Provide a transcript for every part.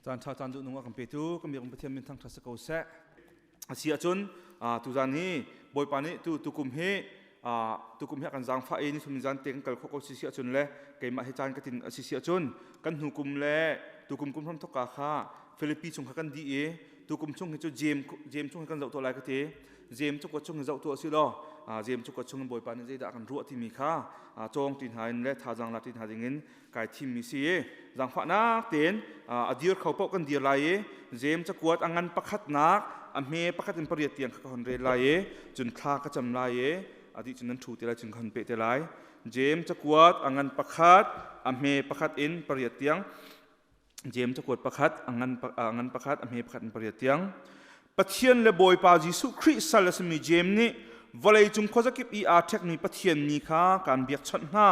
Caan ṭha caan duh nung a kan petu kan biak Pathian min thangṭhat si ko seh. A si ahcun tuzan hi Bawipa nih tu tukum hi tukum hi a kan zaangfah i nithum zan te kan kal khawh ko si si ahcun le keimah hi caan ka tin a si si ahcun kan hnu kum le tukum kum hram thokka kha Philippi chung kha kan dih i tukum chung hi cu Jeim Jeim chung hi kan zoh tuah lai ka ti. Jeim cu chung zoh tuah si law Jeim cu chung in Bawipa nih zeidah kan ruah timi kha cawng ti hna in le thazaang la ti hna ding in kai thimmi si i zaangfahnak tein a dir kho paoh kan dir lai i Jeim cakuat a ngan pakhatnak a hme pakhat in pariat tiang kha ka hon rel lai i cun thla ka cam lai i a dih cun nan ṭhu te lai cun ka hon peh te lai. Jeim cakuat a ngan pakhat a hme pakhat in pariat tiang. Jeim cakuat pakhat a ngan pakhat a hme pakhat in pariat tiang. Pathian le Bawipa Jesuh Khrih sal a simi Jeim nih vawleicung khuazakip i aa ṭhekmi Pathian mi kha kaan biakchawnh hna.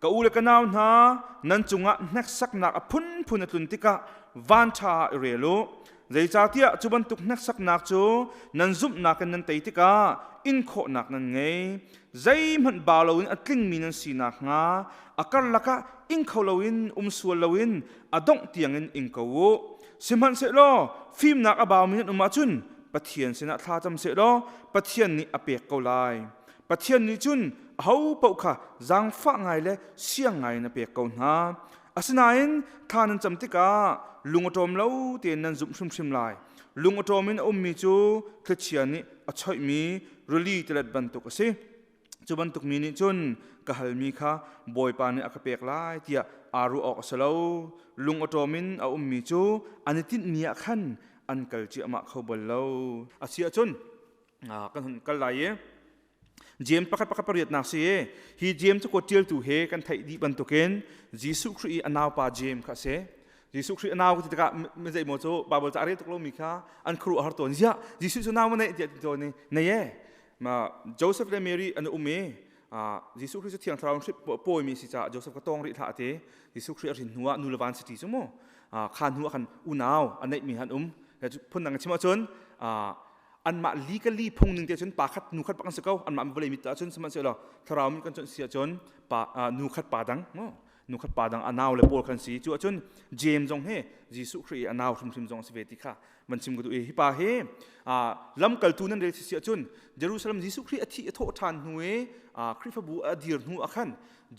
Ka u le ka nau hna, nan cungah hneksaknak a phunphun a tlun tikah vanṭha ah i rel u. Zeicahtiah cu bantuk hneksaknak cu nan zumhnak in nan tei tikah inkhawhnak nan ngei. Zeihmanh ba loin a tlingmi nan si nakhnga a karlak ah ing kho loin um sual loin a dongh tiangin ing ko u. Sihmanhsehlaw fimnak a baumi nan um ahcun Pathian sinah thla cam sehlaw Pathian nih a pek ko lai. Pathian nih cun aho paoh kha zaangfah ngai le siang ngai in a pek ko hna. Asinain thla nan cam tikah lung a ṭawm lo tein nan zumh hrimhrim lai. Lung a ṭawm in a ummi cu thlichia nih a choihmi rili tilet bantuk a si. Cu bantuk mi nih cun ka halmi kha Bawipa nih a ka pek lai tiah aa ruah awk a si lo. Lung a ṭawm in a ummi cu an i tinhmi ah khan an kal ciahmah kho bal lo. A si ahcun kan hun kal lai i Jeim pakhat pakhat pariatnak si i hi Jeim cakuat ṭialtu he kan theih dih bantukin Jesuh Khrih i a naupa Jeim kha a si. Jesuh Khrih a nau ka ti tikah mi zeimaw cu Baibal ca a rel tuk lomi kha an khuaruah har tawn. Ziah Jesuh cu nau ma neih tiah ti tawn i nei e. Ma Joseph le Mary an um i Jesuh Khrih cu Thiang Thlarau in pawimi si caah Joseph ka tawng rih hlah a ti. Jesuh Khrih a hrin hnu ah nu le van si ṭi cu mu. Kha hnu ah khan unau a neihmi han um. Phundang in chim ahcun anmah legally phung ning te cun pa khat nu khat bak an si ko. Anmah vawlei mit ahcun sihmanhsehlaw thlarau min kan cuanh si ahcun pa nu khat pa dang nu khat pa dang a nau le pawl kan si. Cu ahcun James zong hi Jesuh Khrih i a nau hrimhrim zong a si ve ti kha van chim ka duh i hi pa hi lamkaltu nan rel si ahcun Jerusalem Jesuh Khrih a thih a thawh ṭhan hnu i Khrihfabu a dir hnu ah khan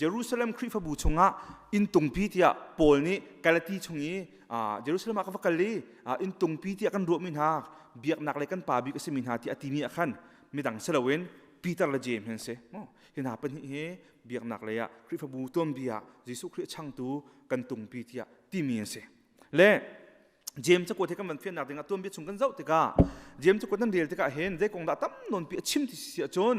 Jerusalem Khrihfabu chungah inn tungpi tiah Paul nih Galati chung i Jerusalem ah ka va kal i inn tungpi tiah kan ruahmi hna biaknak le kan pa bik a simi hna tiah a timi ah khan midang si loin Peter le James an si. Hi hna pahnih hi biaknak lei ah Khrihfabu tuanbia ah Jesuh Khrih changtu kan tungpi tiah timi an si. Le James cakuat hi kan van fiannak dingah tuanbia chung kan zoh tikah James cakuat nan rel tikah hin zei kong dah tam nawn pi a chim ti si ahcun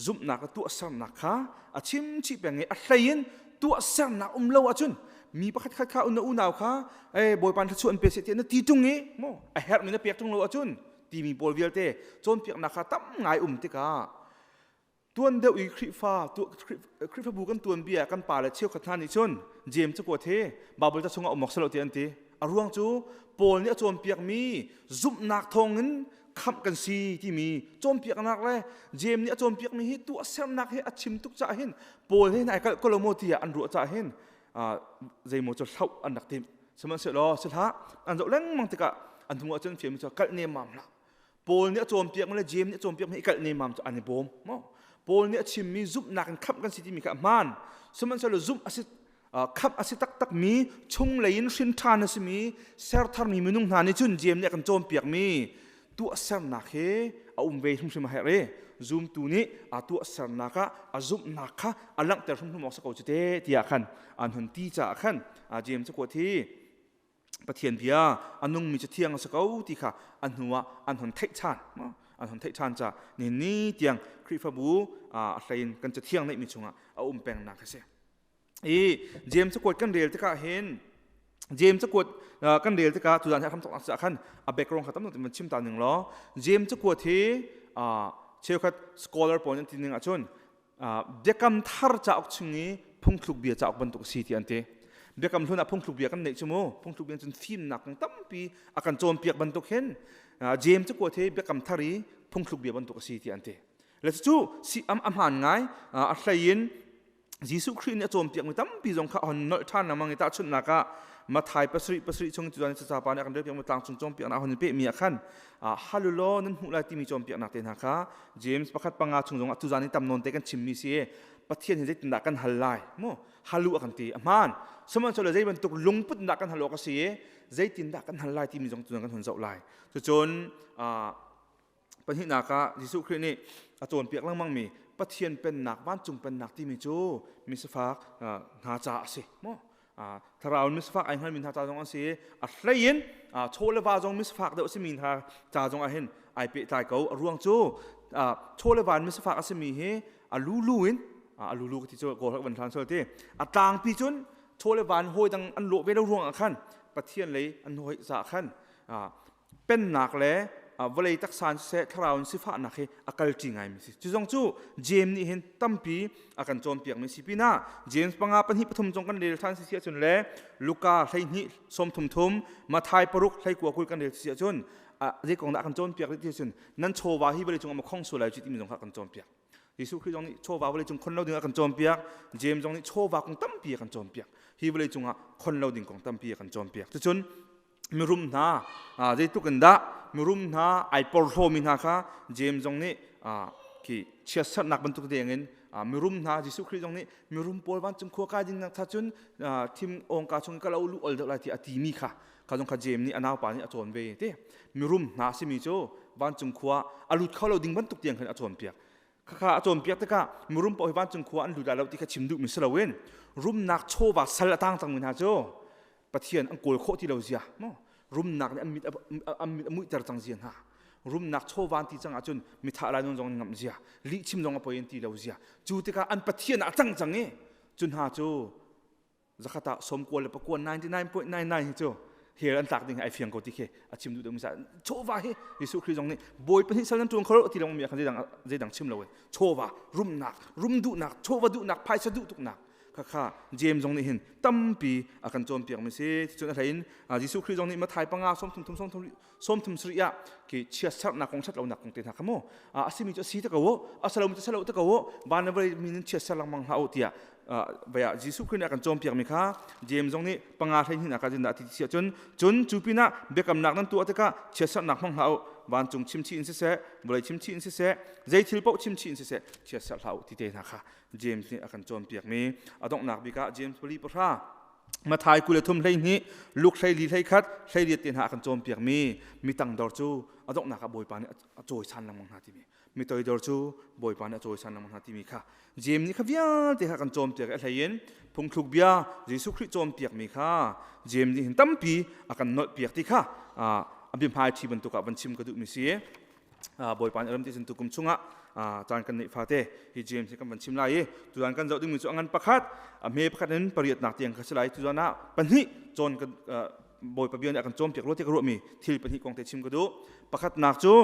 zumhnak le tuahsernak kha a chim chih peng i a hlei in tuahsernak um lo ahcun mi pakhat khat kha una unau kha e Bawipa thluachuah an pe seh tiah na ti tung i maw a herhmi na pek tung lo ahcun timi pawl vialte cawnpiaknak kha tam ngai um tikah tuan deuh i Khrihfa Khrihfabu kan tuanbia kan pa le cheukhat hna nih cun James cakuat hi Bible ca chungah um awk si lo tiah an ti. A ruang cu Paul nih a cawnpiakmi zumhnak thawngin khamh kan si timi cawnpiaknak le James nih a cawnpiakmi hi tuahsernak hi a chim tuk caah hin Paul he ai kalh ko lo maw tiah an ruah caah hin zeimaw cu hloh an rak timh. Sihmanhsehlaw si hlah an zoh lengmang tikah an hnu ah cun fiam cu kalh nemmam hlah. Paul nih a cawnpiakmi le James nih a cawnpiakmi i kalh nemmam cu an i bawm maw? Paul nih a chimmi zumhnak in khamh kan si timi kha a hmaan. Sihmanhsehlaw zumh a si khamh a si taktakmi chunglei in hrin ṭhan a simi sertharmi minung hna nih cun James nih a kan cawnpiakmi tuahsernak hi a um ve hrimhrim a herh i zumtu nih a tuahsernak ah a zumhnak kha a langhter hrimhrim awk si ko cu te tiah khan an hun ti caah khan James cakuat hi Pathian bia a nungmi cu thiang a si ko ti kha a hnu ah an hun theih ṭhan an hun theih ṭhan ca nihin ni tiang Khrihfabu a hlein kan cathiang neihmi chungah a um pengnak a si. I James cakuat kan rel tikah hin James cakuat kan rel tikah tuzan hi a hramthawknak caah khan a background kha tam nawn chim ta ning law James cakuat hi cheukhat scholar pawl an ti ning ahcun Biakam Thar cauk chung i phungthluk bia cauk bantuk a si ti an ti. Biakam Hlun ah phungthluk bia kan neih cu mu. Phungthluk bia cun fimnak kong tampi a kan cawnpiak bantuk hin James cakuat hi Biakam Thar i phungthluk bia bantuk a si ti an ti. Le cu si am a hmaan ngai a hlei in Jesuh Khrih nih a cawnpiakmi tampi zong kha a hon nolh ṭhan lengmang i tahchunhnak ah Mathai pasarih pasarih chung cu caca pa nih a kan relpiak mi tlangcung cawnpiaknak a hun pehmi ah khan halulo nan hmuh lai timi cawnpiaknak te hna kha James pakhat panga chung zongah tuzan i tam nawn te kan chimmi si Pathian hi zeitindah kan hal lai mu halu a kan ti a hmaan sihmanhsehlaw zei bantuk lungput dah kan hal awk a si i zeitindah kan hal lai timi zong tuzan kan hun zoh lai cucun Pahnihnak ah Jesuh Khrih nih a cawnpiak lengmangmi Pathian pennak, vancung pennak timi cu misifak hna ca a si. Maw? Thlarau in misifak ai hngalmi hna ca zong an si i a hlei in chaw le va zong misifak deuh a simi hna ca zong ah hin ai pehtlai ko. A ruang cu chaw le va in misifak a simi hi a lulu in a lulu ka ti cu kawl van hlan sual ti a tlangpi cun chaw le van hawi dang an lawh ve lo ruang ah khan Pathian lei an hawi caah khan pennak le vawlei taksa in siseh thlarau in sifahnak hi a kalṭi ngaimi si. Cu zong cu James nih hin tampi a kan cawnpiakmi si pinah James panga pahnih pathum zong kan rel ṭhan si si ahcun le Luka 12 33 Matthai paruk 19 20 kan rel si ahcun zei kong dah a kan cawnpiak ti ahcun nan chawva hi vawlei cung ah khong sual lai cu timi zong kha a kan cawnpiak. Jesuh Khrih zong nih chawva vawlei cung khon lo ding a kan cawnpiak. James zong nih chawva kong tampi a kan cawnpiak. Hi vawlei cung ah khon lo ding kong tampi a kan cawnpiak. Cucun mirum hna zeitluk in dah mirum hna ai porhlawmi hna kha James zong nih khi chiatserhnak bantuk dengin mirum hna Jesuh Khrih zong nih mirum pawl vancung khua kai ding nak cun thim awngka chung ka lo lu ol deuh lai ti a timi kha kha zong kha James nih a naupa nih a cawn ve te mirum hna simi cu vancung khua a lut kho lo ding bantuk tiang khan a cawnpiak khakha a cawnpiak tikah mirum paoh hi vancung khua an lut lai lo ti kha chim duhmi si loin rumnak chawva sal a tang cangmi hna cu Pathian an kawl khawh ti lo zia maw rumnak nih an mit an mit a muihter cang zia hna rumnak chawva an ti cang ahcun mithah lai non zong an ngamh zia lihchim zong a poi an ti lo zia cu tikah an Pathian ah cang cang i cu hna cu zakhat ah sawmkua le pakua 99.99 hi cu hell an tlak ding ai fiang ko ti khi a chim duh deuh mi sa chawva hi Jesuh Khrih zong nih bawi pahnih sal nan ṭuan kho ti lengmang mi ah khan zeidang zeidang chim lo in chawva rumnak rum duhnak chawva duhnak phaisa duh tuknak khakha James zong nih hin tampi a kan cawnpiak mi si cun a hlei in Jesuh Khrih zong nih Mathai panga sawmthum thum sawmthum sawmthum sarih ah khi chiatserhnak kong ṭhatlonak kong te hna kha mu a simi cu a si te ko u a salomi cu salo te ko u van le vawlei min in chiatser lengmang hlah u tiah vaya Jesuh Khrih nih a kan cawnpiak mi kha James zong nih panga hlei hnih ah ka dah ti si ahcun cun cu pinah biakamnak nan tuah tikah chiatserhnak hmang hlah u vancung chimchih in siseh vawlei chimchih in siseh zei thil paoh chimchih in siseh chiatserh hlah u ti te hna kha James nih a kan cawnpiak mi a donghnak bik ah James pali pahra Mathai 23 12 Luke 14 21 18 te hna a kan cawnpiak mi mi tangdor cu a donghnak ah Bawipa nih a cawisan lengmang hna timi mi toidor cu Bawipa nih a cawisan lengmang hna timi kha James nih kha vialte kha kan cawnpiak i a hlei in phungthluk bia Jesuh Khrih cawnpiak mi kha James nih hin tampi a kan nolhpiak ti kha a biahmai ṭhi bantuk ah van chim ka duh mi si Bawipa nih ram ti cun tukum chungah caan kan neih fate hi James hi kan van chim lai i tuzan kan zoh dingmi cu a ngan pakhat a hme pakhat in pariatnak tiang kha si lai tuzan ah pahnih cawn kan Bawipa bia nih a kan cawnpiak rua ti ka ruahmi thil pahnih kong te chim ka duh pakhatnak cu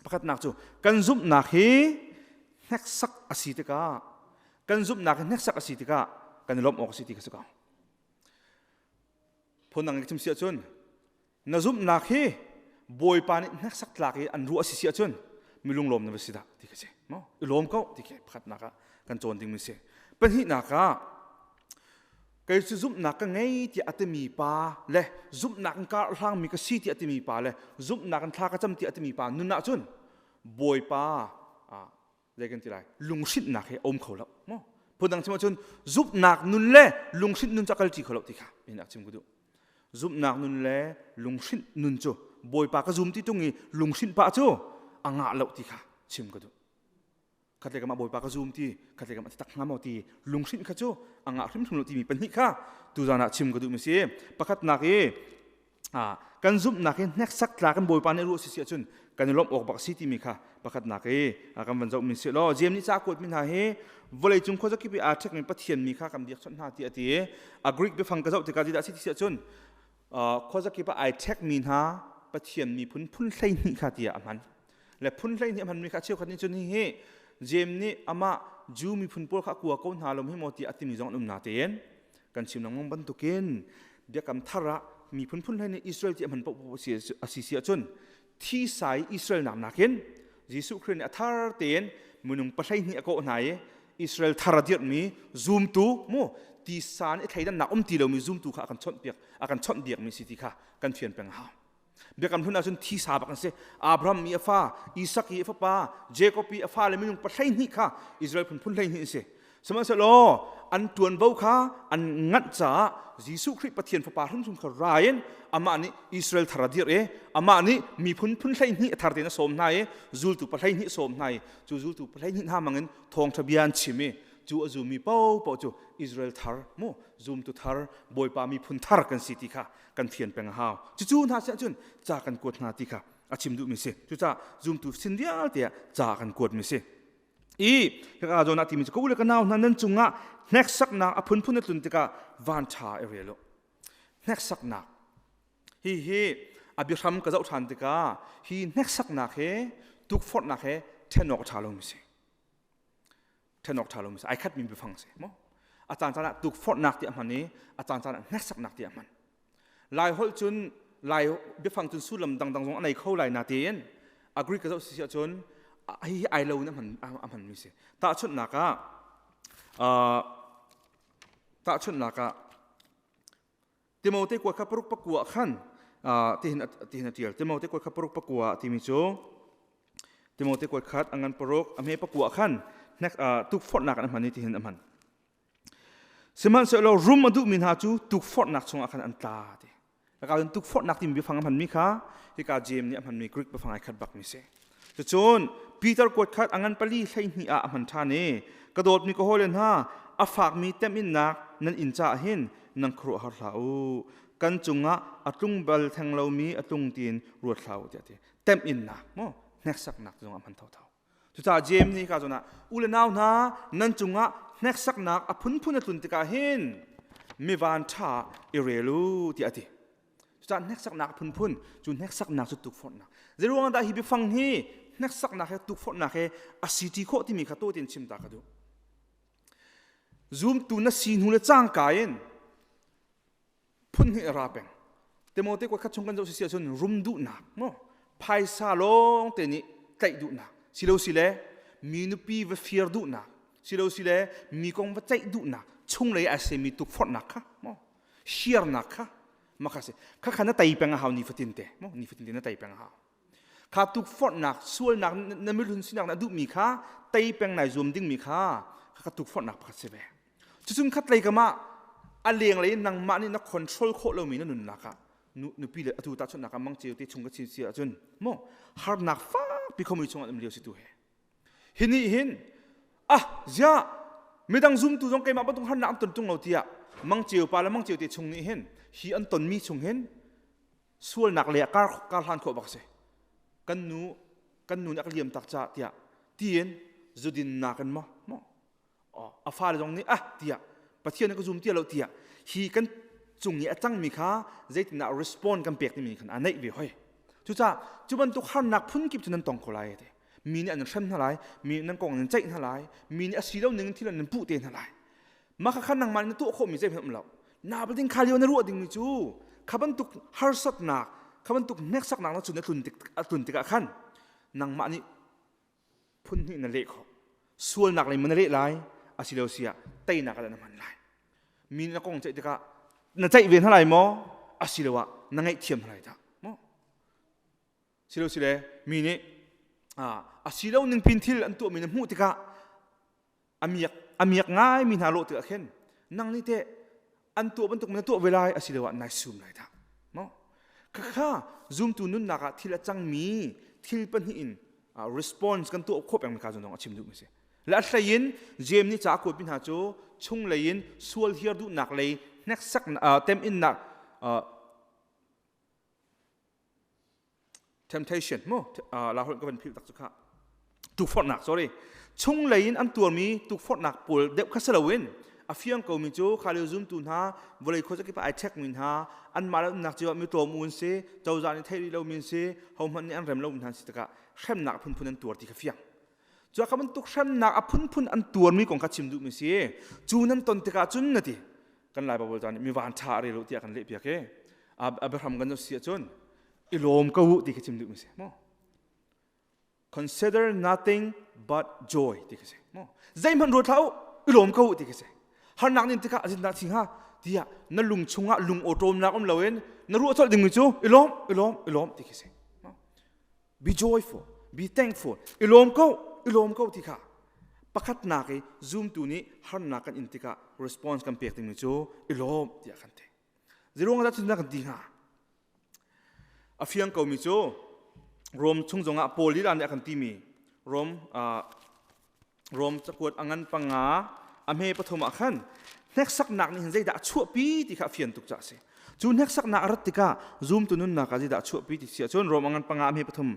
pakhatnak cu kan zumhnak hi hneksak a si tikah kan zumhnak hi hneksak a si tikah kan i lawmh awk a si ti kha si ko phundang in chim si ahcun na zumhnak hi Bawipa nih hneksak tlak i an ruah a si si ahcun mi lunglawm na va si dah ti kha si maw i lawm ko ti khi pakhatnak ah kan cawn dingmi si pahnihnak ah kei cu zumhnak ka ngei tiah a timi pa le zumhnak in kar hlangmi ka si tiah a timi pa le zumhnak in thla ka cam tiah a timi pa nun ahcun Bawipa zei kan ti lai lunghrinhnak hi a um kho lo maw phundang chim ahcun zumhnak nun le lunghrinh nun cu a kalṭi kho lo ti kha in ak chim ka duh zumhnak nun le lunghrinh nun cu bawipa ka zum ti tung i lunghrinh pah cu a ngah lo ti kha chim ka duh khatle kam ah bawipa ka zum ti khatle kam ah tak hnga maw ti lunghrinh kha cu a ngah hrimhrim lo timi pahnih kha tuzan ah chim ka duh mi si pakhatnak i kan zumhnak hi hneksak tlak in Bawipa nih ruah si si ahcun kan i lawmh awk bak si timi kha pakhatnak i kan van zoh mi si law Jeim nih ca kuat mi hna hi vawleicung khuazakip i aa ṭhekmi Pathian mi kha kan biakchawnh hna ti a ti i a Greek biafang ka zoh tikah zeidah a si ti si ahcun khuazakip ah ai ṭhekmi hna Pathian miphun phun 12 kha tiah a hman le phun 12 a hmanmi kha cheukhat nih cun hihi Jeim nih amah Jew miphun pawl kha kua ko hna lo hi maw tiah a timi zong an um natein kan chim lengmang bantukin biakam thar ah miphun phun hlei nih Israel ti a hman paoh a si si ahcun thi sai Israel nak nakin Jesuh Khrih nih a thar tein minung pahlei hnih a kawh hna i Israel thar a dirhmi zumtu mu tisa in i thleidannak um ti lomi zumtu kha a kan chawnhpiak a kan chawnhbiakmi si ti kha kan fian peng a hau. Biakam hlun ahcun thisa bak an si. Abraham i a fa, Isak i a fapa, Jacob i a fale minung pa 12 kha Israel phun phun 12 an si. Sihmanhsehlaw an ṭuanvo kha an nganh caah Jesuh Khrih Pathian Fapa hrimhrim kha ra in amah nih Israel thar a dirh i amah nih miphun phun 12 a thar tein a sawm hna i zultu pa 12 a sawm hna i cu zultu pa 12 hna hmangin thawngṭha bia an chim i cu a zummi paohpaoh cu Israel thar mu zumtu thar Bawipa miphun thar kan si ti kha kan fian peng a hau. Cucu hna siah cun ca kan kuat hna ti kha a chim duhmi si. Cucaah zumtu sin vialte ah ca kan kuatmi si. I hika zawn ah timi cu ka u le ka nau hna nan cungah hneksaknak a phunphun a tlun tikah van ṭha i rel u. Hneksaknak hi hi a biahram ka zoh ṭhan tikah hi hneksaknak he tukforhnak he ṭhen awk a ṭha lomi si. Ṭhen awk ṭha lomi si. Ai khatmi biafang si maw? A caan caan ah tukforhnak ti a hman i a caan caan ah hneksaknak ti a hman. Lai holh cun Lai biafang cun sullam dangdang zong a nei kho lai natein a Greek ka zoh si ahcun hihi ai lo in a hman a hmanmi si. Tahchunhnak ah tahchunhnak ah Timote kua kha paruk pakua khan tihin tihin a tial. Timote kua kha paruk pakua timi cu Timote kua khat a ngan paruk a hme pakua khan tukforhnak an hman i tihin a hman. Sihmanhsehlaw rum a duhmi hna cu tukforhnak chungah khan an tla ti. Hika cun tukforhnak timi biafang a hmanmi kha hika Jeim nih a hmanmi Greek biafang ai khat bakmi si. Cucun Peter kuat khat a ngan pali 12 ah a hman ṭhan i ka dawtmi ka hawile hna a fakmi temhinnak nan inn caah hin nan khuaruahhar hlah u. Kan cungah a tlung bal theng lomi a tlung tiin ruat hlah u tiah a ti. Temhinnak maw hneksaknak zong a hman thotho. Cucaah Jeim nih hika zawn ah u le nau hna nan cungah hneksaknak a phunphun a tlun tikah hin mi van ṭha i rel u tiah a ti. Cucaah hneksaknak a phunphun cu hneksaknak cu tukforhnak. Zeiruang dah hi biafang hi hneksaknak he tukforhnak he a si ṭi khawh timi kha tawi tein chim ta ka duh. Zumtu na si hnu le cangka in phun hnih a ra peng. Timote kuat khat chung kan zoh si ahcun rum duhnak maw phaisa lawng te nih tlaih duhnak silo sile mi nupi va fir duhnak silo sile mi kong va ceih duhnak chunglei ai semi tukforhnak kha maw hiarnak kha makha si kha kha na tei peng a hau nifatin te maw nifatin te na tei peng a hau kha tukforhnak sualnak na mihlun sinak na duhmi kha tei peng nai zuam dingmi kha kha tukforhnak pakhat si ve Cucun khatlei kam ah a lenglei in nangmah nih na control khawh lomi na nunnak ah nupi le atu tahchunhnak ah mangceu te chung ka chin si ahcun maw harnak fakpi khomi chungah um lio si tu he hi nih hin ah ziah midang zumtu zong keimah bantuk harnak an ton tung lo tiah mangceu pa le mangceu te chung nih hin hi an tonmi chung hin sualnak le kar kar hlan khawh bak si kan nu kan nu nih a ka liam tak ca tiah tiin zudinnak in maw maw a fale zong nih ah tiah Pathian ka zum ti lo tiah hi kan cung i a cangmi kha zeitindah respond kan pek timi khan a neih ve hoi. Cucaah cu bantuk harnak phun kip cu nan tong ko lai te mi nih an hrem hna lai, mi nan kong nan ceih hna lai, mi nih a si lo ning thil an puh te hna lai. Mah kha khan nangmah na tuah khawhmi zeihmanh um lo. Na ding kha lio na ruah dingmi cu kha bantuk harsatnak, kha bantuk hneksaknak na cun a tlun tik a tlun tikah khan nangmah nih phun hnih na leh khawh. Sualnak lei na leh lai asilo si ah teinak ah na hman lai. Mi na kong ceih tikah na ceih ve hna lai maw asiloah na ngaihthiam hna lai dah maw? Silo sile mi nih asilo ning pin thil an tuahmi na hmuh tikah amiak amiak ngai mi hna lawh tikah khin nang nih teh an tuah bantuk na tuah ve lai asiloah nai sum lai dah maw? Khakha zumtu nunnak ah thil a cangmi thil pahnih in response kan tuah khawh peng ka zong a chim duhmi si. Le a hlei in James nih ca a kuatmi hna cu chunglei in sual hiar duhnak lei hneksak teminnak temptation mu la holh ka van philh tak cu kha tukforhnak sorry chunglei in an tuarmi tukforhnak pawl deuh kha si loin a fiang komi cu kha lio zumtu hna vawlei khuazakip ah ai chekmi hna anmah le umnak cio ah mi tlawm u an si cozah nih theih rih lomi an si hohmanh nih an rem lomi hna an si tikah hremnak a phunphun an tuar ti kha fiang cu kha bantuk hremnak a phunphun an tuarmi kong kha chim duhmi si cu nan ton tikah cun na ti kan lai Bible ca nih mi van ṭha a rel tiah kan lehpiak i a biahram kan si ahcun i lawm ko u ti kha chim duhmi si maw consider nothing but joy ti kha si maw zeihmanh ruat hlah u i lawm ko u ti kha si. Harnak nin tikah zindah thi hnga tiah na lung chungah lung awṭawmnak um loin na ruah colh dingmi cu i lawm i lawm i lawm ti khi si. Be joyful, be thankful. I lawm ko, i lawm ko ti kha pakhatnak i zumtu nih harnak kan in tikah response kan pek dingmi cu i lawm tiah kan ti. Zeiruang ah dah kan ti hnga? A fiang komi cu Rom chung zongah Paul lila nih a kan timi Rom Rom cakuat a ngan panga a hme pathum ah khan hneksaknak nih hin zeidah a chuahpi ti kha a fian tuk caah a si. Cu hneksaknak a rat tikah zumtu nunnak ah zeidah a chuahpi ti si ahcun Rom a ngan panga a hme pathum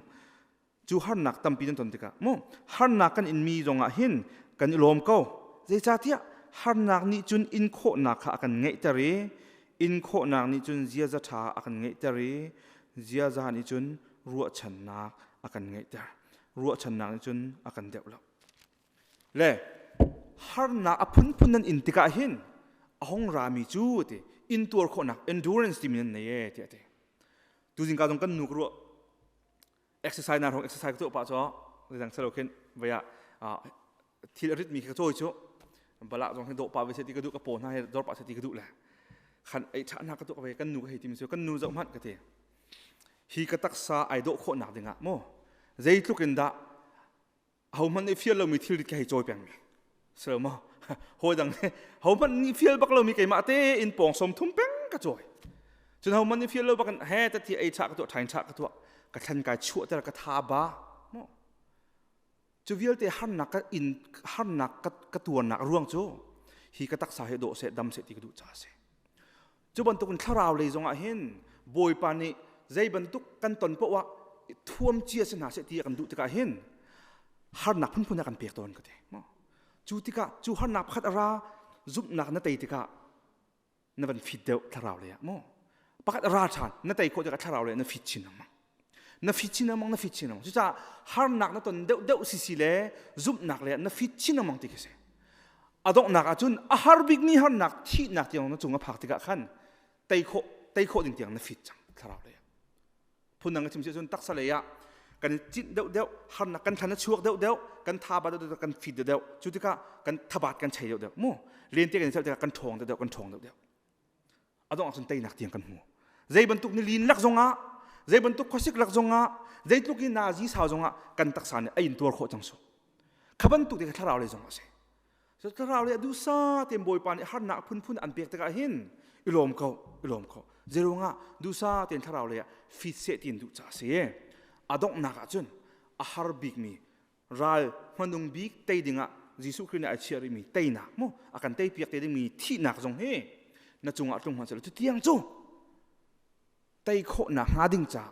cu harnak tampi nan ton tikah mu harnak kan inmi zongah hin kan i lawm ko. Zeicahtiah harnak nih cun in khawhnak kha a kan ngeihter i in khawhnak nih cun ziaza ṭha a kan ngeihter i ziaza nih cun ruahchannak a kan ngeihter. Ruahchannak nih cun a kan deuh lo. Le harnak a phunphun nan in tikah hin a hong rami cu ti intuar khawhnak endurance timi nan nei e tiah ti. Tuzing ka zong kan nu ka ruah exercise na hong exercise ka tuah pah cu dang salo khin vaya thil a rit mi ka cawi cu bala zong hi dawh pa ve se ti ka duh ka paw hna he dor pa se ti ka duh le khan ei tha na ka tuah ve kan nu ka hei ti mi cu kan nu zoh hmanh ka ti hi ka taksa ai dawh khawh nak dingah mu zeitluk in dah ahohmanh nih fial lomi thilrit ka hei cawi pengmi silo maw hawi dang nih hohmanh nih fial bak lomi keimah te in pawng som thum peng ka cawi cun hohmanh nih fial lo bakin he ta thi ei cha ka tuah thain cha ka tuah ka thlan kai chuah ter ka tha ba mo cu vialte harnak ka in harnak ka ka tuarnak ruang cu hi ka taksa he dawh seh dam seh ti ka duh ca si Cu bantukin thlarau lei zongah hin Bawipa nih zei bantuk kan ton paoh ah thuam cia si hna seh ti a kan duh tikah hin harnak phunphun a kan pek tawn ka ti. Cu tikah cu harnak pakhat a ra zumhnak na tei tikah na van fit deuh thlarau lei ah mu. Pakhat a ra ṭhan na tei khawh tikah thlarau lei ah na fit chin lengmang. Na fit chin lengmang na fit chin lengmang. Cucaah harnak na ton deuh deuh sisi le zumhnak lei ah na fit chin lengmang ti khi si. A donghnak ahcun a har bikmi harnak thihnak tiang na cung a phak tikah khan tei khawh tei khawh ding tiang na fit cang thlarau lei ah. Phundang ka chim si ahcun taksa lei ah kan i cinh deuh deuh harnak kan thlan a chuak deuh deuh kan thaba deuh deuh kan fit deuh deuh cu tikah kan thabat kan chei deuh deuh mu lente kan i celh tikah kan ṭhawng deuh deuh kan ṭhawng deuh deuh a dongh ahcun teinak tiang kan hmu zei bantuk ni lin lak zongah zei bantuk khuasik lak zongah zeitluk in nazi sau zongah kan taksa nih a in tuar khawh cang su kha bantuk te thlarau lei zong a si so thlarau lei a dusa tein bawipa nih harnak phunphun an pek tikah hin i lawm ko i lawm ko zeruangah dusa tein thlarau lei ah fit seh tiin duh ca a si a donghnak ahcun a har bikmi ral hmanung bik tei dingah Jesuh Khrih nih ai chiah rihmi teinak mu a kan teipiak te dingmi thihnak zong hi na cungah tlung hmanh seh cu tiang cu tei khawhnak hnga ding ca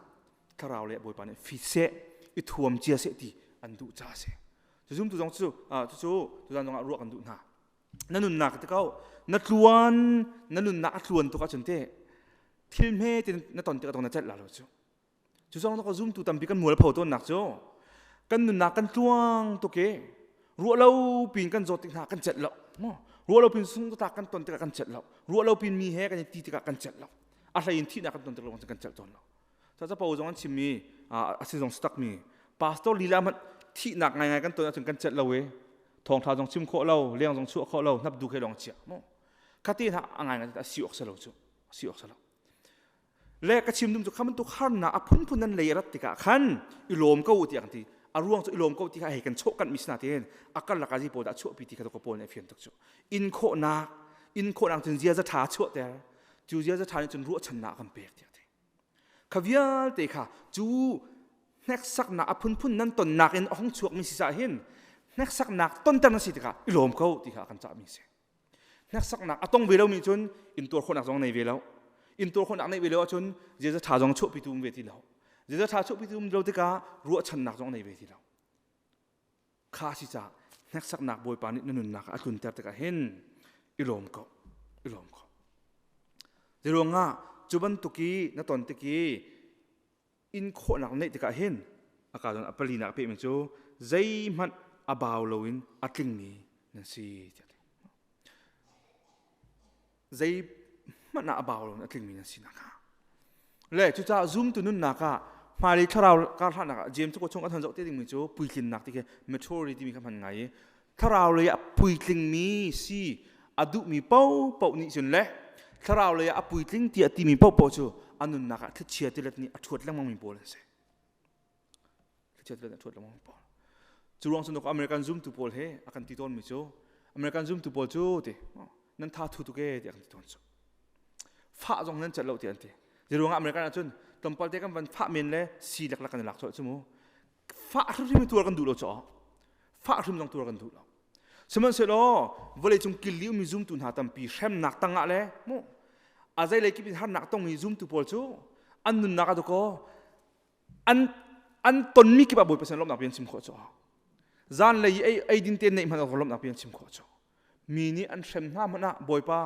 thlarau le Bawipa nih fit seh i thuam cia seh ti an duh ca si cu zumtu zong cu cucu tuzan zongah ruah kan duh hna na nunnak ti ko na tluan na nunnak a tluan tuk ahcun te thil hme tin na ton tikah na celh la lo cu Cu zong ka zumtu tampi kan mualpho tawnnak cu kan nunnak kan tluang tuk i ruah lo pin kan zawt tik hna kan celh lo ruah lo pin sung tak kan ton tikah kan celh lo ruah lo pin mi he kan i ti tikah kan celh lo a hlei in thihnak kan ton tik lo kan celh tawn lo capo zong an chimmi a si zong si mi pastor lila hmanh thihnak ngaingai kan ton ahcun kan celh lo i thawngtha zong chim khawh lo leng zong chuah khawh lo hnap du he lawng chia mu khati hna a ngaingai a si awk si lo cu a si awk si lo Le ka chim dum cu kha bantuk harnak a phunphun nan lei rat tikah khan i lawm ko tiah kan ti. A ruang cu i lawm ko ti kha hei kan chawh kanh mi sina tein a karlak ah pawl dah chuahpi ti kha ka pawl nih a fian tuk cu. In khawhnak in khawhnak cun ziaza ṭha chuahter cu ziaza ṭha nih cun ruahchannak kan pek tiah ti. Kha vialte kha cu hneksaknak a phunphun nan tonnak in a hung chuakmi si cah hin hneksaknak tonter na si tikah i lawm ko ti kha kan cahmi si. Hneksaknak a tong ve lomi cun intuar khawhnak zong nei ve lo. Intuar khawhnak neih ve lo ahcun ziaza ṭha zong chuahpitu um ve ti lo. Ziaza ṭha chuahpitu um lo tikah ruahchannak zong nei ve ti lo. Kha si caah hneksaknak Bawipa nih na nunnak ah a tlunter tikah hin i lawm ko, i lawm ko. Zeiruangah cu bantuk i na ton tik i in khawhnak neih tikah hin a ka a palinak a pehmi cu zeihmanh a bau loin a tlingmi nan si tiah zeihmanh ah a bau loin a tlingmi nan si nakhnga le cucaah zumtu nunnak ah hmailei thlarau karhlannak ah James cu chung kan zoh te dingmi cu puitlinnak ti khi maturity timi kha hman ngai i thlarau lei ah puitlingmi si A duhmi paohpaoh nih cun le thlarau lei ah a puitling tiah timi paohpaoh cu a nunnak ah thlichia tilet nih a ṭhuat lengmangmi pawl an si. Thlichia tilet nih a ṭhuat lengmangmi pawl. Cu ruang cun American zumtu pawl he a kan ti tawnmi cu American zumtu pawl cu ti nan tha thu tuk e tiah kan ti tawn cu. Fah zong nan celh lo tiah an ti. Zeiruangah American ahcun tlawmpal te kan van fah men le si leklak kan i lak colh cu mu. Fah hrimhrim tuar kan duh lo caw. Fah hrim zong tuar kan duh lo. Sihmanhsehlaw vawleicung kil i ummi zumtu hna tampi hremnak tangah le mu a zeilei kip in harnak tongmi zumtu pawl cu an nunnak ah dakaw an an tonmi kip ah Bawipa sin lawmhnak bia an chim khawh cu. Zanlei i ei eidin te neih hmanh ah lawmhnak bia an chim khawh cu. Mi nih an hrem hna hmanh ah Bawipa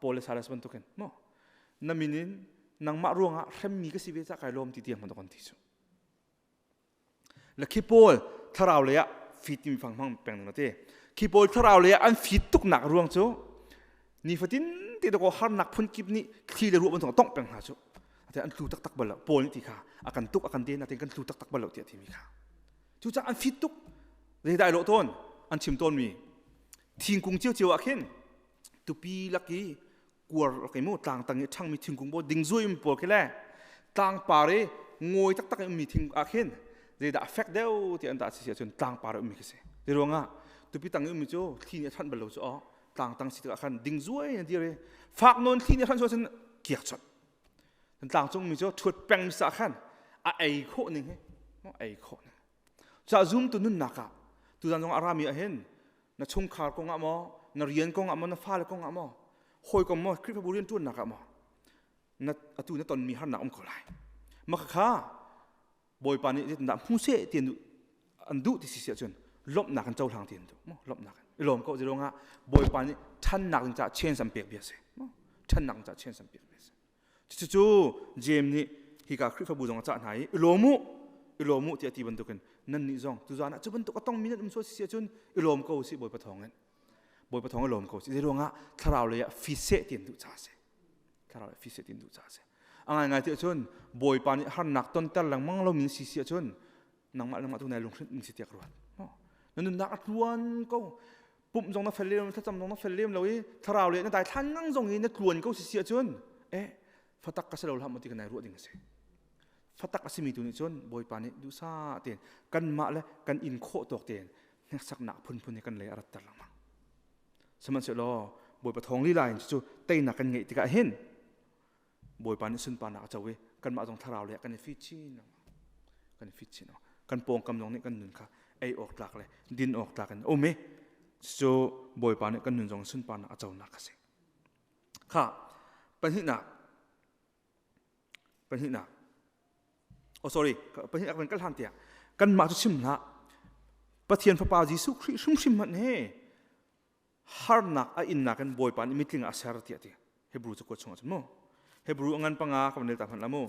Paul le Silas bantukin mu na min in nangmah ruangah hremmi ka si ve cah kai lawm ti tiang hmanh kan ti cu. Le khi pawl thlarau lei ah fit timi fang hmang peng na ti. Khi pawl thlarau lei ah an fit tuknak ruang cu nifatin te dakaw harnak phun kip nih thli le ruah bantuk tongh peng hna cu. Ate an tlu taktak bal lo. Paul nih ti kha a kan tuk a kan den natin kan tlu taktak bal lo tiah timi kha. Cucaah an fit tuk. Zeidai lawh tawn an chim tawnmi thingkung ciocio ah khin tupi lak i kuar rak mu tlang tang i ṭhangmi thingkung pawl dingzui mi pawl khi le tlangpar i ngawi taktak i ummi thing ah khin zeidah a fek deuh ti an dah si ahcun tlangpar i ummi khi si ti ruangah tupi tang i ummi cu thli nih a hranh bal lo cu aw tlang tang si tikah khan dingzuai in a dir i fak nawn thli nih a hranh sual cun kiak chot tlang cung mi cu ṭhuat peng mi sa khan a ei khawh ning hi ei khawh ning Ca zumtu nunnak ah tuzan zong a rami ah hin na chungkhar kong ah maw na rian kong ah maw na fale kong ah maw hawikom maw Khrihfabu rian ṭuannak ah maw na atu na tonmi harnak um ko lai mah kha Bawipa nih zeitindah hmu seh ti an duh ti si si ahcun lawmhnak in cohlang ti an duh maw lawmhnak in i lawm ko zeiruang ah Bawipa nih ṭhannak ding caah chance an pek bia si maw ṭhannak ding caah chance an pek bia si Cucu Jeim nih hika Khrihfabu zong a cah hna i i lawm u, i lawm u tiah a ti bantukin nannih zong tuzaan ah cu bantuk a tongmi nan um sual si ahcun i lawm ko usih Bawipa thawngin. Bawipa thawng i lawm ko usih. Zeiruangah thlarau lei ah fi seh ti an duh caah a si. Thlarau lei fi seh ti an duh caah a si. A ngaingai ti ahcun Bawipa nih harnak tonter lengmang lomi si si ahcun nangmah nangmah tu nai lunghrinh in si tiah ka ruat. Na nunnak a tluan ko. Pumh zong na fel lem thlacam zong na fel lem lo i thlarau le na daithlan ngang zong i na tluan ko si si ahcun eh fatak ka si lo hlah maw ti ka nai ruah ding a si. Fatak a simi tu nih cun Bawipa nih duhsah tein kanmah le kan in khawh tawk tein hneksaknak phunphun hi kan lei a ratter lengmang. Sihmanhsehlaw Bawipa thawng lila in cu teinak kan ngeih tikah hin Bawipa nih sunparnak a co i kanmah zong thlarau lei ah kan i fit chin lengmang. Kan i fit chin lengmang. Kan pawngkam zong nih kan nun kha ei awk tlak le din awk tlak in um i cu Bawipa nih kan nun zong sunparnak a conak a si. Kha pahnihnak pahnihnak oh sorry pahnihnak kan kal hlan tiah kanmah cu chim hlah Pathian Fapa Jesuh Khrih hrimhrim hmanh hi harnak a innak in Bawipa nih mitling ah a ser tiah ti Hebrew cakuat chungah cun mu Hebrew a ngan panga ka van rel ta hmanh la mu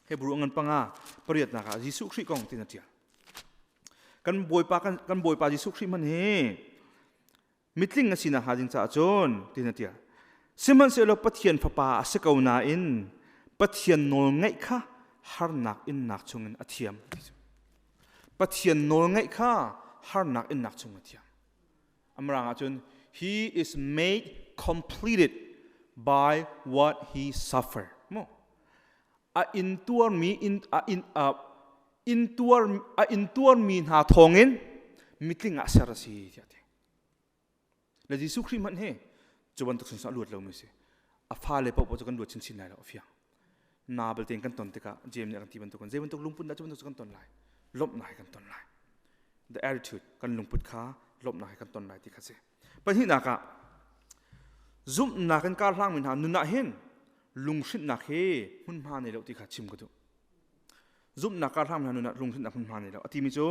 Hebrew a ngan panga pariatnak ah Jesuh Khrih kong tin a ṭial kan Bawipa kan, kan Bawipa Jesuh Khrih hmanh hi mitling a sinak hnga ding caah cun tin a ṭial sihmanhsehlaw Pathian fapa a si ko nain Pathian nawl ngaih kha harnak innak chungin a thiam Pathian nawl ngaih kha harnak innak chung a thiam Amrang ahcun he is made completed by what he suffered. Mu. A intuarmi in a in a intuar a intuarmi hna thawngin mitling ah ser a si tiah ti. Le Jesuh Khrih hmanh hi cu bantuk sun a luat lomi si. A fale paoh cu kan luat chinchin lai lo a fiang. Na belte kan ton tikah James nih a kan ti bantukin zei bantuk lungput dah cu bantuk cu kan ton lai. Lawmhnak he kan ton lai. The attitude kan lungput kha lawmhnak he kan ton lai ti kha si. Pahnihnak ah zumhnak in kar hlangmi hna nun ah hin lunghrinhnak hi hmunhma nei lo ti kha chim ka duh. Zumhnak kar hlangmi hna nun ah lunghrinhnak hmunhma nei lo. A timi cu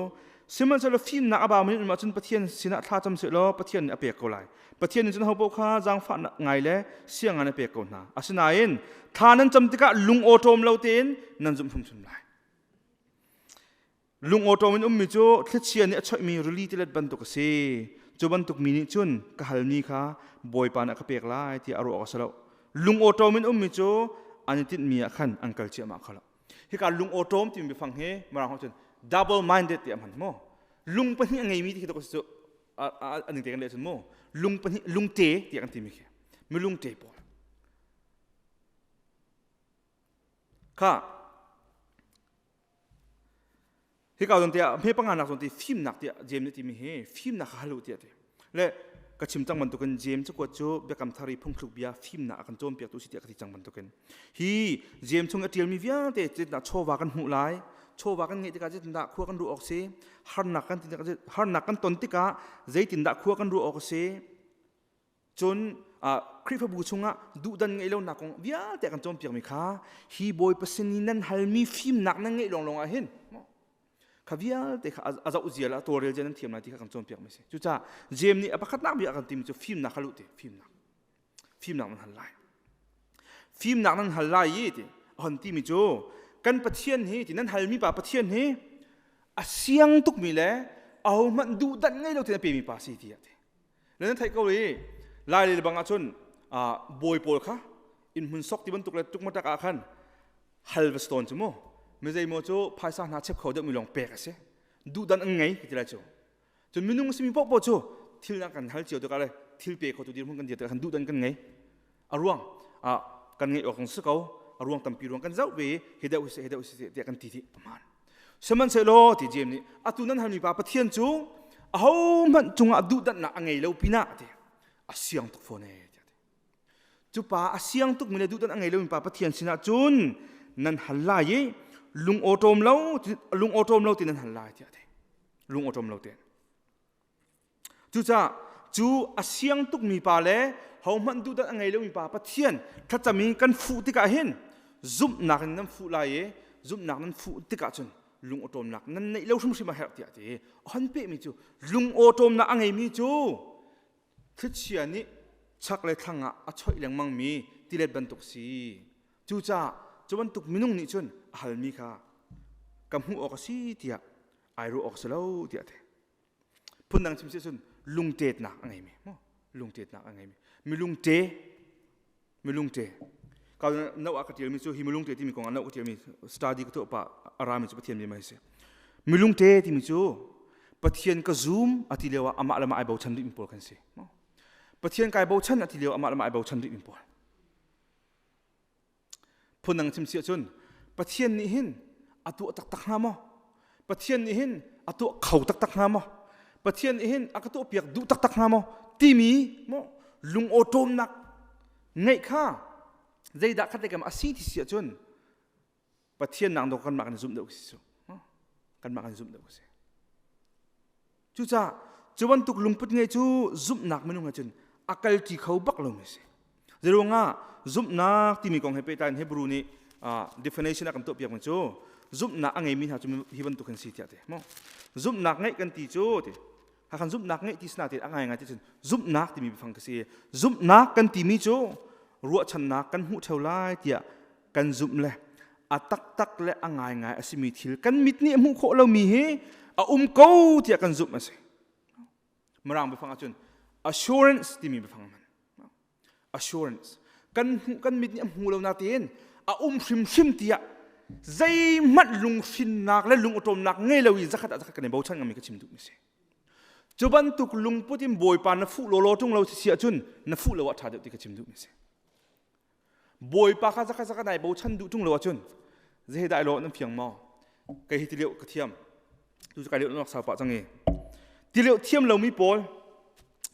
sihmanhsehlaw fimnak a baumi nan um ahcun Pathian sinah thla cam sehlaw Pathian nih a pek ko lai. Pathian nih cun hopaoh kha zaangfahnak ngai le siangan a pek ko hna. Asinain thla nan cam tikah lung awṭawm lo tein nan zumh hrimhrim lai. Lungawṭawm in ummi cu thlichia nih a choihmi rili tilet bantuk a si. Cu bantuk mi nih cun ka halmi kha Bawipa nih a ka pek lai tiah a ruah awk a si lo. Lungawṭawm in ummi cu an i tinhmi ah khan an kal ciahmah kho lo. Hika lungawṭawm timi biafang hi Mirang holh cun double minded tiah a hman maw? Lung pahnih a ngeimi ti khi cu. Aning te kan leh cun mu lung pahnih lungte tiah kan timi khi milungte pawl kha Hika zawn tiah hme panga nak zawn ti fimnak tiah James nih timi hi fimnak kha hal u tiah ti. Le ka chim cang bantukin James cakuat cu biakam thar i phungthluk bia fimnak a kan cawnpiaktu si tiah ka ti cang bantukin hi James chung a ṭialmi vialte zeitindah chawva kan hmuh lai chawva kan ngeih tikah zeitindah khua kan ruah awk si harnak kan harnak kan ton tikah zeitindah khua kan ruah awk a si Cun Khrihfabu chungah duhdan ngeih lonak kong vialte kan cawnpiakmi kha hi Bawipa sin i nan halmi fimnak nan ngeih lawnglawng ah hin kha vialte kha a zoh zia le a tawlrel zia nan thiam lai ti kha kan cawnpiakmi a si. Cucaah Jeim nih a pakhatnak bia a kan timi cu fimnak hal u ti fimnak. Fimnak nan hal lai. Fimnak nan hal lai i ti a hon timi cu kan Pathian hi ti nan halmi pa Pathian hi a siang tukmi le ahohmanh duhdan ngei lo tin a pemi pa si ti a ti. Le nan theih ko i Lai le bang ahcun bawi pawl kha inn hmun sok ti bantuk le tukmatak ah khan hal va si tawn cu mu mi zeimaw cu phaisa hna chep kho deuh mi lawng pek a si duhdan an ngei ti lai cu cun minung simi paohpaoh cu thil na kan hal cio tikah le thil pe kho tu dirhmun kan dir tikah khan duhdan kan ngei a ruang kan ngeih awk si ko a ruang tampi ruang kan zoh ve hi deuh hi deuh hi tiah kan ti ti aman sihmanhsehlaw ti James nih atu nan halmi pa Pathian cu ahohmanh cungah duhdanhnak a ngei lo pinah ti a siang tuk fawn ee tiah ti cu pa a siang tukmi le duhdanh a ngei lomi pa Pathian sinah cun nan hal lai i lung awṭawm lo lung awṭawm lo ti nan hal lai tiah ti lung awṭawm lo te Cucaah cu a siang tukmi pa le hohmanh duhdat a ngei lomi pa Pathian thlacam i kan fuh tikah hin zumhnak in nan fuh lai i zumhnak nan fuh tikah cun lungawṭawmnak nan neih lo hrimhrim a herh tiah a ti. A hon pehmi cu lungawṭawmnak a ngeimi cu thlichia nih chak le thlang ah a choih lengmangmi tilet bantuk si. Cucaah cu bantuk minung nih cun a halmi kha ka hmuh awk a si tiah ai ruah awk si lo tiah a ti. Phundang chim si cun lungtetnak a ngeimi mu lungtetnak a ngeimi milungte milungte ka no ah ka tialmi cu hi milungte timi kong ah no ka tialmi study ka tuah pa a rami cu Pathian mi mai si milungte timi cu Pathian ka zum a ti lio ah amah le mah ai bochan rih mi pawl kan si Pathian kai bochan a ti lio amah le mah ai bochan rih mi pawl Phundang chim si ahcun Pathian nih hin a tuah taktak hnga maw? Pathian nih hin a tuah kho taktak hnga maw? Pathian nih hin a ka tuahpiak duh taktak hnga maw? Timi maw lungawṭawmnak ngeih kha zeidah khat kam a si ti si ahcun Pathian nak dawh kanmah kan zumh deuh si cu. Kanmah kan zumh deuh si. Cucaah cu bantuk lungput ngei cu zumhnak minung he cun a kalṭi kho bak lomi a si. Zeiruangah zumhnak timi kong he pehtlai in Hebrew nih definition a kan tuahpiakmi cu zumhnak a ngeimi hna cu hi bantuk an si tiah ti. Maw? Zumhnak ngeih kan ti cu ti. Hakhan zumhnak ngeih ti sina ti a ngai ngai ti cun zumhnak timi biafang ka si. Zumhnak kan timi cu ruahchannak kan hmuh ṭheo lai tiah kan zumh le a taktak le a ngaingai a simi thil kan mit nih a hmuh khawh lomi hi a um ko tiah kan zumh a si. Mirang biafang ahcun assurance timi biafang hman. Assurance. Kan hmuh kan mit nih a hmu lo natein a um hrimhrim tiah zeihmanh lunghrinnak le lungawṭawmnak ngei lo i zakhat ah zakhat kan i bochan ngami ka chim duhmi si. Cu bantuk lungput in Bawipa na fuh lawlaw ṭung lo si ahcun na fuh lo ah ṭha deuh ti ka chim duhmi si. Bawipa kha zakhat zakhat nai bochan duh ṭung lo ahcun zei dai lo nan fiang maw? Kei hi tilioh ka thiam. Tu cu kai lioh nak sau pah cang i. Tilioh thiam lomi pawl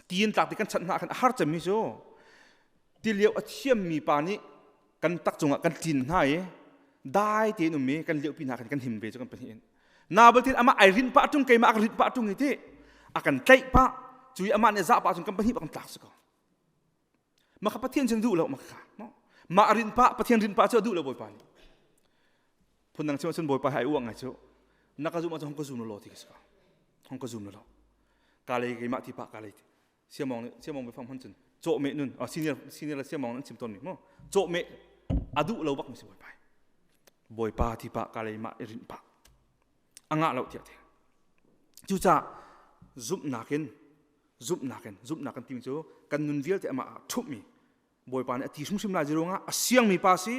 ti in tlak ti kan chanh hna khan a har cemmi cu tilioh a thiammi pa nih kan tak cungah kan tlin hna i dai tein um i kan liohpi hna khan kan him ve cu kan pahnih in. Na baltin amah ai rinh pah ṭung keimah a ka rinh pah ṭung i ti a kan tlaih pah cu i amah nih zah pah cun kan pahnih bak kan tlak si ko. Mah kha Pathian cun duh lo mah kha mah rinh pah Pathian rinh pah cu a duh lo Bawipa nih phundang chim ahcun Bawipa hai uang ngai cu na ka zum ahcun hong ka zum law ti ka si ko hong ka zum law ka lei keimah ti pah ka lei siamong nih siamong biafang hman cun cawhmeh nun senior senior le siamong an chim tawn mi mu cawhmeh a duh lo bak mi si Bawipa Bawipa ti pah ka lei mah i rinh pah a ngah lo tiah ti cucaah zumhnak in zumhnak in zumhnak kan timi cu kan nun vialte amah ah ṭhumhmi Bawipa nih a ti hrimhrim lai ruangah a siangmi pa si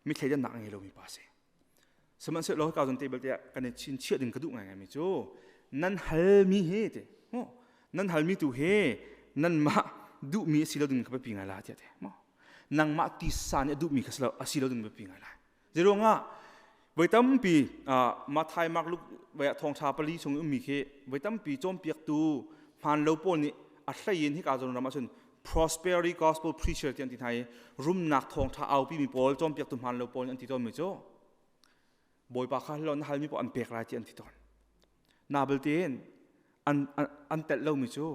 mi thleidannak a ngei lomi pa si sihmanhsehlaw hika zawn te belte ah kan i chinchiah ding ka duh ngaingaimi cu nan halmi hi ti. Nan halmi tu hi nanmah duhmi a si lo ding kha biapi ngai la tiah ti. Nangmah tisa nih a duhmi kha a si lo ding biapi ngai lai. Zeiruangah voi tampi Matthai, Mark, Luke vai ah thawngṭha pali chung i ummi khi voi tampi cawnpiaktu hmaan lo pawl nih a hlei in hika zawn ram ahcun prosperity gospel preacher ti an ti hna i rumnak thawngṭha aupi mi pawl cawnpiaktu hmaan lo pawl nih an ti tawnmi cu Bawipa kha hlo na halmi paoh an pek lai ti an ti tawn. Na belte in an, an, an telh lomi cu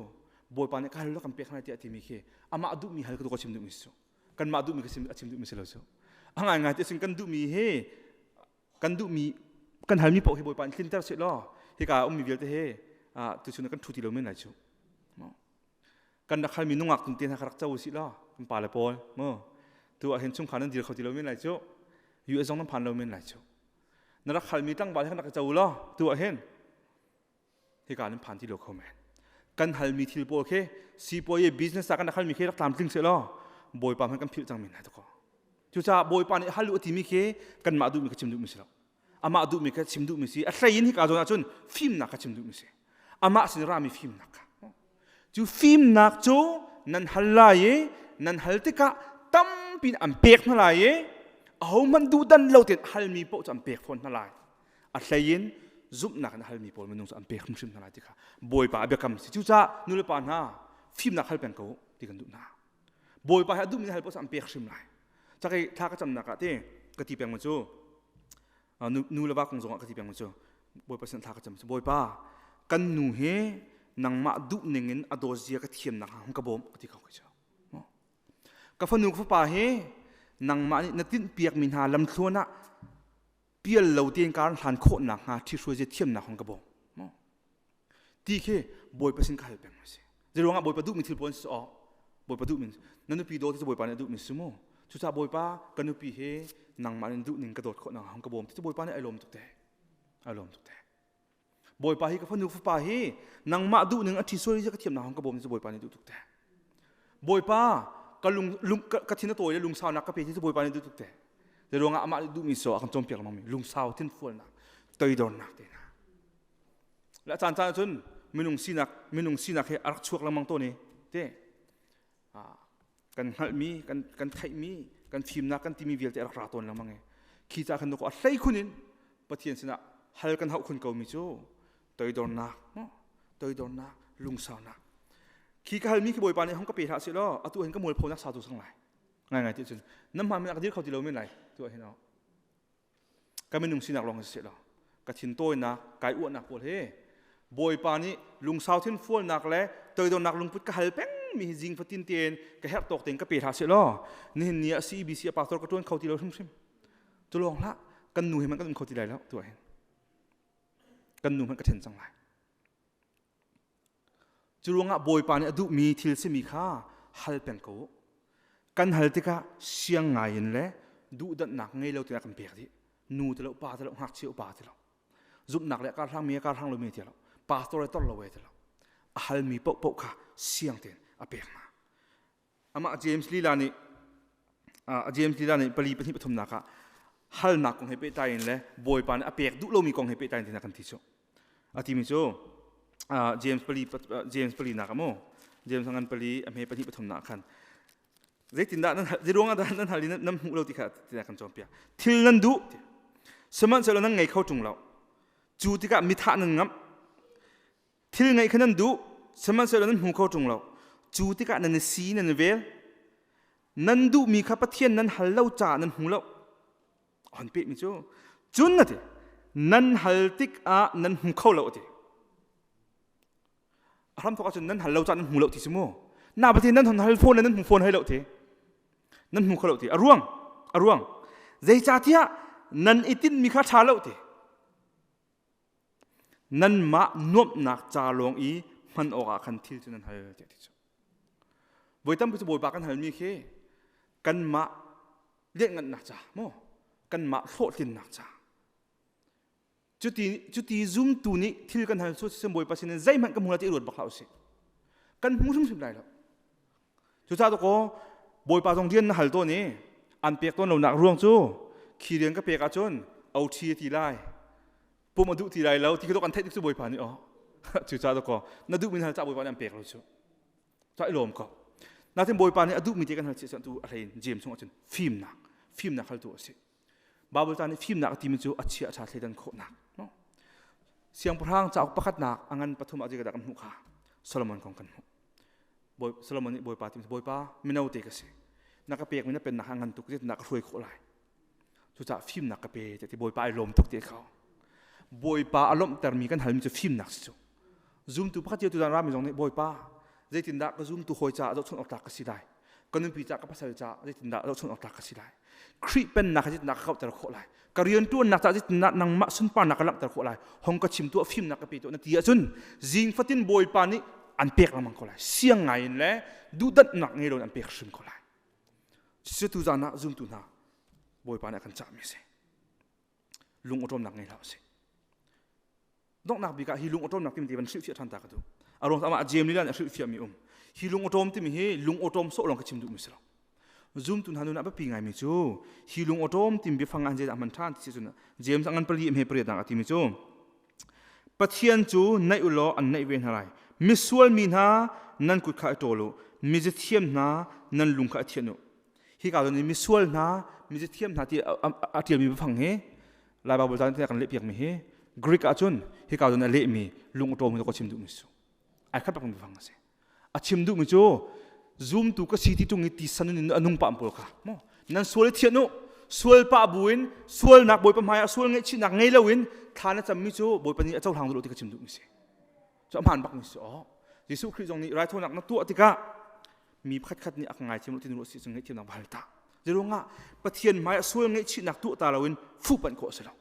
Bawipa nih ka hal lo kan pek hna tiah timi khi amah duhmi hal ka tu ka chim duhmi cu kanmah duhmi ka chim a chim duhmi si lo cu a ngaingai ti sin kan duhmi hi kan duhmi kan halmi paoh hi Bawipa in tlinter seh law hika ummi vialte hi tuchun kan thu ti lo men lai cu kan rak halmi nungak tung te hna kha rak co usih law kan pa le pawl mu tu ah hin chungkhar nan dir kho ti lo men lai cu US zong nan phan lo men lai cu na rak halmi tlangval he kan rak co law tu ah hin hika nan phan ti lo kho men kan halmi thil pawl khi sipuai business ah kan rak halmi khi rak tlamtling seh law bawipa hmanh kan philh cang men lai to ko cucaah bawipa nih hal u timi khi kanmah duhmi kha chim duhmi si lo amah duhmi kha chim duhmi si a hlei in hika zawn ahcun fimnak kha chim duhmi si amah sin rami fimnak kha cu fimnak cu nan hal lai i nan hal tikah tampi an pek hna lai i ahohmanh duhdan lo tein halmi paoh cu an pek fawn hna lai a hlei in zumhnak in halmi pawl minung cu an pek hrimhrim hna lai ti kha Bawipa a biakam si cucaah nulepa hna fimnak hal peng ko ti kan duh hna Bawipa he a duhmi hal paoh cu an pek hrim lai cakei thla ka camnak ah te ka ti peng cu nu le va kong zongah ka ti peng cu Bawipa sin thla ka cam cu Bawipa kan nu hi nangmah duh ning in a dawt zia ka thiamnak hung ka bawm ka ti ko cu ka fanu ka fapa hi nangmah nih na tinh piakmi hna lamthluan ah pial lo tein kaan hlan khawh nakhnga ṭhihruai zia thiamnak hong ka bawm ti khi bawipa sin ka hal peng a si zeiruangah bawipa duhmi thil pawl si aw bawipa duhmi na nupi dawt cu bawipa nih a duhmi si mu cucaah bawipa ka nupi hi nangmah nih duh ning ka dawt khawh nakhnga hong ka bawm ti cu bawipa nih ai lawm tuk te ai lawm tuk te bawipa hi ka fanu fapa hi nangmah duh ning a ṭhi sual ka thiamnak hong ka bawm ti cu bawipa nih duh tuk te Bawipa ka lung, lung ka, ka thin a tawi le lungsaunak ka pe ti cu Bawipa nih duh tuk te. Zei ruangah amah nih duhmi so a kan cawnpiak lengmang mi lungsau thinfualnak toidornak te hna. Le a caan caan ahcun minung sinak minung sinak hi a rak chuak lengmang tawn i te kan hngalhmi kan kan theihmi kan fimnak kan timi vialte a rak ra tawn lengmang i khi ca khan a hlei khun in Pathian sinah hal kan hauh khun ko mi cu toidornak toidornak lungsaunak khi ka halmi khi bawipa nih hong ka pe hlah seh law atu hin ka mualphonak sau tu sang lai ngai ngai ti cun nam hma min ka dir kho ti lo men lai tu hin ka minung sinak lawng si law ka thin tawinak kai uahnak pawl he bawipa nih lungsau thin fualnak le toidornak lungput ka hal peng mi hi zing fatin tein ka herh tawk tein ka pe hlah seh law nihin ni ah CBC a pastor ka tuan kho ti lo hrimhrim cu lawng hlah kan nu he man kan um kho ti lai lo tu hin kan nu hmanh ka ṭhen cang lai. Cu ruangah Bawipa nih a duhmi thil simi kha hal peng ko u. Kan hal tikah siang ngai in le duhdanhnak ngei lo tiah kan pek dih. Nu ti lo, pa ti lo, ngakchia upa ti lo. Zumhnak le kar hlangmi kar hlang lomi ti lo. Pastor le tor lo e ti lo. A halmi paohpaoh kha siang tein a pek hna. Amah James lila nih James lila nih pali pahnih pathumnak ah halnak kong he pehtlai in le Bawipa nih a pek duh lomi kong he pehtlai in tina kan ti cu. A timi cu James pali James pali nak amu James ngan pali a hme pahnih pathumnak khan zeitindah nan hal zeiruang ah dah nan hal i nan hmuh lo ti kha tina kan cawnpiak thil nan duh sihmanhsehlaw nan ngei kho ṭung lo cu tikah mithah nan ngamh Thil ngeih kha nan duh, sihmanhsehlaw nan hmu kho ṭung lo. Cu tikah nan i si, nan i vel. Nan duhmi kha Pathian nan hal lo caah nan hmu lo. Hon pehmi cu, cun a ti, nan hal tikah nan hmu kho lo a ti. A hramthawk ahcun nan hal lo caah nan hmu lo ti si mu. Na Pathian nan hon hal fawn le nan hmu fawn hai lo ti. Nan hmu kho lo ti. A ruang, a ruang. Zeicahtiah nan i tinhmi kha ṭha lo ti. Nanmah nuamhnak ca lawng i hman awkah khan thil cu nan hal tiah ti cu. Voi tampi cu Bawipa kan halmi khi kanmah lianhngannak ca maw kanmah hlawhtlinnak ca cuti cuti zumtu nih thil kan hal cu sin Bawipa sin in zeihmanh kan hmu lai ti ruat bak hlah usih kan hmu hrimhrim lai lo cucaah to kaw Bawipa zong rian na hal tawn i an pek tawn lonak ruang cu khi rian ka pek ahcun OT a ti lai pum a duh ti lai lo ti khi kan theih tuk cu Bawipa nih aw. Cucaah dakaw na duhmi na hal cah Bawipa nih an pek lo cu. Cah i lawm ko. Natin Bawipa nih a duhmi te kan hal chih tu a hlein James chung ahcun fimnak, fimnak haltu a si. Bible ta nih fimnak a timi cu a chia a ṭha thleidan khawhnak. No? Siangpahrang cauk pakhatnak a ngan pathum ah zeidah kan hmuh kha Solomon kong kan hmuh. Bawi, Solomon nih Bawipa timi Bawipa mino te ka si. Na ka pekmi na pennak a ngan tuk zeitindah ka hruai khawh lai. Cucaah fimnak ka pe ti Bawipa ai lawm tuk ti kho. Bawipa a lawmhtermi kan halmi cu fimnak si cu. Zumtu pakhat cio tuzan rami zong nih Bawipa zeitindah ka zumtu hawi caah zohchunh awk tlak ka si lai. Ka nunpi caah ka pasal caah zeitindah zohchunh awk tlak ka si lai. Khrih pennak kha zeitindah ka kauhter khawh lai. Ka rianṭuannak caah zeitindah nangmah sunparnak ka langhter khawh lai. Hong ka chim tuah fimnak ka pe tuah na ti ahcun zing fatin Bawipa nih an pek lengmang ko lai. Siang ngai in le duhdanhnak ngei loin an pek hrim ko lai. Cucu tuzan ah zumtu hna Bawipa nih a kan cahmi a si. Lung awṭawmnak ngei hlah usih. Donghnak bik ah hi lung awṭawmnak timi ti van hrilhfiah ṭhan ta ka duh. A ruang amah James lila nih a hrilhfiahmi um. Hi lung awṭawm timi hi lung awṭawm sawh lawng ka chim duhmi si lo. Zumtu hna nun ah biapi ngaimi cu hi lung awṭawm timi biafang ah zeidah hman ṭhan ti si cun James a ngan pali hme pariat nak a timi cu Pathian cu naih u law an naih ve hna lai. Misual mi hna nan kut kha i ṭawl u. Mizathiam hna nan lung kha i thianh u. Hi ka zawn i misual hna, mizathiam hna ti a ṭialmi biafang hi Lai Baibal ca kan lehpiakmi hi Greek ahcun hi ka zawn a lehmi lung a ṭawmi ka chim duhmi cu ai khat bakmi biafang a si. A chim duhmi cu zumtu ka si ti ṭung i tisan in a nung pah pawl kha maw nan sual i thianh u sual pah buin sualnak Bawipa hmai ah sual ngaihchihnak ngei loin thla na cammi cu Bawipa nih a cohlang duh lo ti ka chim duhmi si cu a hmaan bakmi si aw Jesuh Khrih zong nih raithawinak na tuah tikah mi pakhatkhat nih a ka ngaithiam lo ti nu si cun ngaihthiamnak va hal ta zeiruangah Pathian hmai ah sual ngaihchihnak tuah ta loin fuhpanh khawh a si lo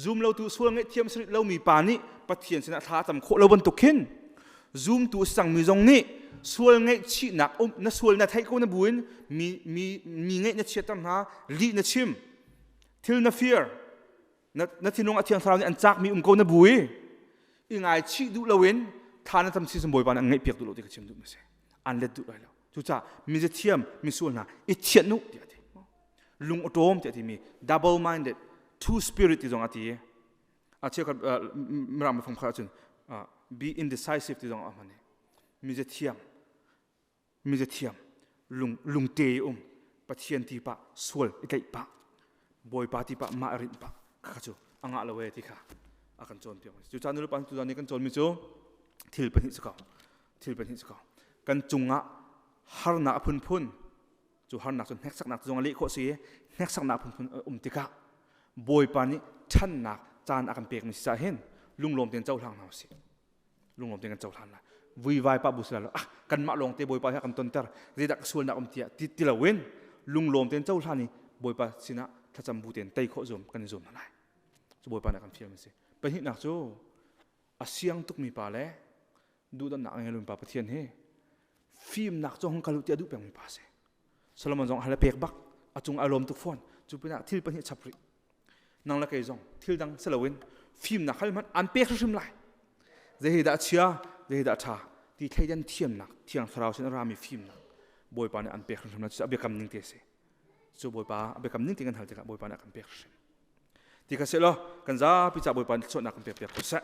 Zumlotu sual ngaihthiam si rih lomi pa nih Pathian sinah thla a cam khawh lo bantuk khin zumtu a si cangmi zong nih sual ngaihchihnak um na sual na theih ko na buin mi mi mi ngaih na chiatter hna lih na chim thil na fir na na thinlung a thiang thlarau nih an cakmi um ko na bu i i ngaichih duh loin thla na cam si cun Bawipa nih an ngaihpiak duh lo ti ka chim duh mi si an let duh lai lo cucaah mizathiam misual hna i thianh u tiah a ti lung a ṭawm tiah a timi double minded two spirit ti zong a ti a cheukhat mirang biafang pakhat ahcun be indecisive ti zong a hman i mizathiam mizathiam lung lungte i um pathian ti pah sual i tlaih pah bawipa ti pah mah rinh pah kha cu a ngah lo e ti kha a kan cawnpiak cucaah nulepa tu nih kan cawnmi cu thil pahnih si ko thil pahnih si ko kan cungah harnak a phunphun cu harnak cu hneksaknak zong a leh khawh si i hneksaknak phunphun a um tikah Bawipa nih ṭhannak caan a kan pekmi si caah hin lunglawm tein cohlang hna usih lunglawm tein kan cohlan lai vuivai pa bu sila lo ah kanmah lawng te Bawipa he kan tonter zeidah ka sualnak um tiah ti, ti loin lunglawm tein cohlan i Bawipa sinah thlacam bu tein tei khawh zuam kan i zuam hna lai cu Bawipa nih a kan fialmi si pahnihnak cu a siang tukmi pa le duhdanhnak a ngei lomi pa Pathian hi fimnak cu hong kal u tiah duh pengmi pa a si. Solomon zong hal a pek bak a cung a lawm tuk fawn cu pinah thil pahnih chap rih nang le kei zong thil dang si loin fimnak hal hmanh an pek hrimhrim lai zei hi dah chia zei hi dah ṭha ti thleidan thiamnak thiang thlarau sin a rami fimnak bawipa nih an pek hrimhrim lai cu a biakam ning te a si cu bawipa a biakam ning te kan hal tikah bawipa nih a kan pek hrim ti kha seh law kan zapi ca bawipa nih thluachuahnak kan pek piak ko seh.